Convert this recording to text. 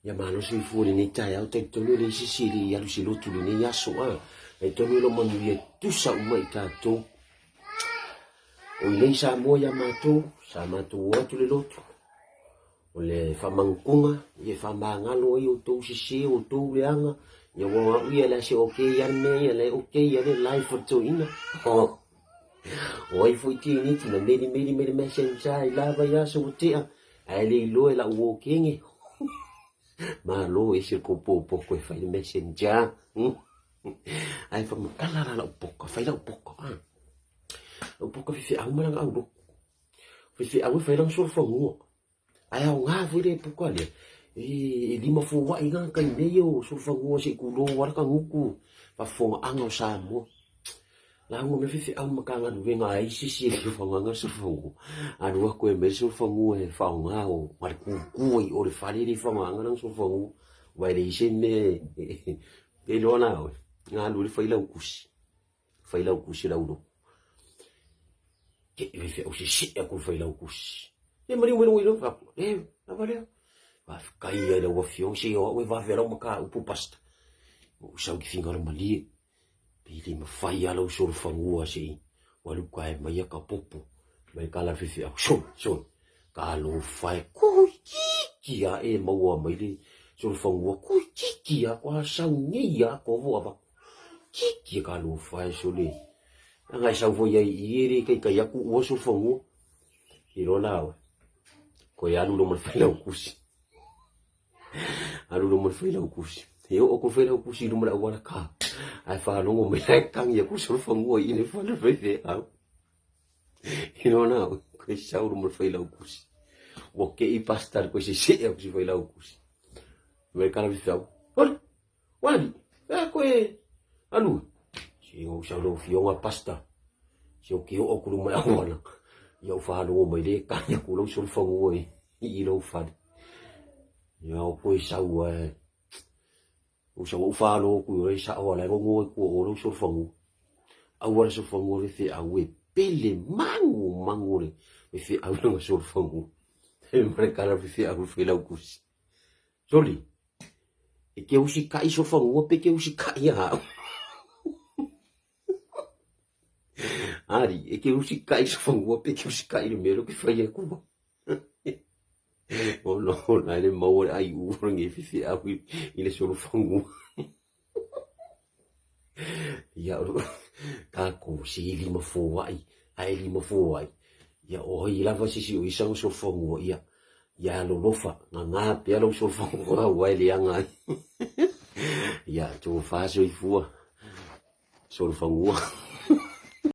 Ia malo soifua i lenei taeao, talitonu e leai se isi e le i alu i se lotu i lenei aso a. Talitonu o lo o manuia tusa uma i tatou. O i nei Samoa ia matou, sa matou o atu le lotu. O le faamanukuga, ia faamagalo ai outou sese, outou leaga, ia ua au ia le ase okay ia le mea ia le okay ia le life o le toeaina. O ai foi tēneti na meli meli mai le messenger i lava i aso ua tea, ae le iloa e lau wokenge. Malo ese le kou pōpoko e fai le messenger. Ae whamatala la lau poka, fai lau poka. Ah. Lau poka whiwhi au malanga au loku. Whiwhi au e fai langa solofanua. Ae aoga foi le puka lea, e limafoai la kai mea ia o solofanua se i tulou ala ka gutu faafofogaaga o Samoa. Lauga mai faifeau ma Matagaluega a ai se isi e fia faaaogaina le solofanua, alu atu e aumai le solofanua e faaaoga o ma le kuku ai i o le fale lea e faaaogaina lana solofanua aua e leai se mea e iloa la oe, na alu ai le failautusi. Failautusi lau lotu. Te i faifeau sese'e atu le failautusi. E maliu mai luga i lalo, e, lava lea. Faafetai ai lau afioga, se o au e vave lau mataupu pastor. Ua ou sau i finagalo malie, pe le mafai lava lau solofanua se i ua alu tae mai ia ka popo mai ka la faifeau, sole, sole. Talofa e, toeitiiti lava e maua mai le solofanua, toeitiiti lava, faatoa sau nei lava tovo avatu. Kiki e talofa e sole. Leaga e sau foi ai i e le taitai atu ua solofanua. Iloa la oe. Toe alu loa ma le failautusi. Alu loa ma le failautusi. E oo atu le failautusi i luma o le auala ka. Ae faalogo mai la e tagi atu solofanua i le fale faifeau. Iloa la oe. Koe sau loa ma le failautusi. Ua kei pastor koe sesee atu si failautusi. Mai kala faifeau. Holi! Wali, e koe alu. Se o sau lau fioga pasta. Se o ke oo aku luma i auala. Ia u faalogo mai le kani aku lau solofanua i, i lou fale. Ia o koe sau ae. O sau au faalogo ku i sao ala e gogo ai kua o lau solofanua. Auala solofanua le feau e pele magu magu le feau langa solofanua. E mare kala feau le failautusi. Soli, e ke usikai solofanua pe ke usikai ia au. Ari, e ke usikai solofanua pe ke usikai le mea lea ou te fai aku ai. Ona ona e le maua le ai u o le faifeau i le solofanua. Ia o tatou se i limafoai, ae limafoai, ia o ai lava se isi o i sana solofanua, ia, ia alolofa, gagā pea lou solofanua aua e leaga ai. Ia, tofa soifua, solofanua.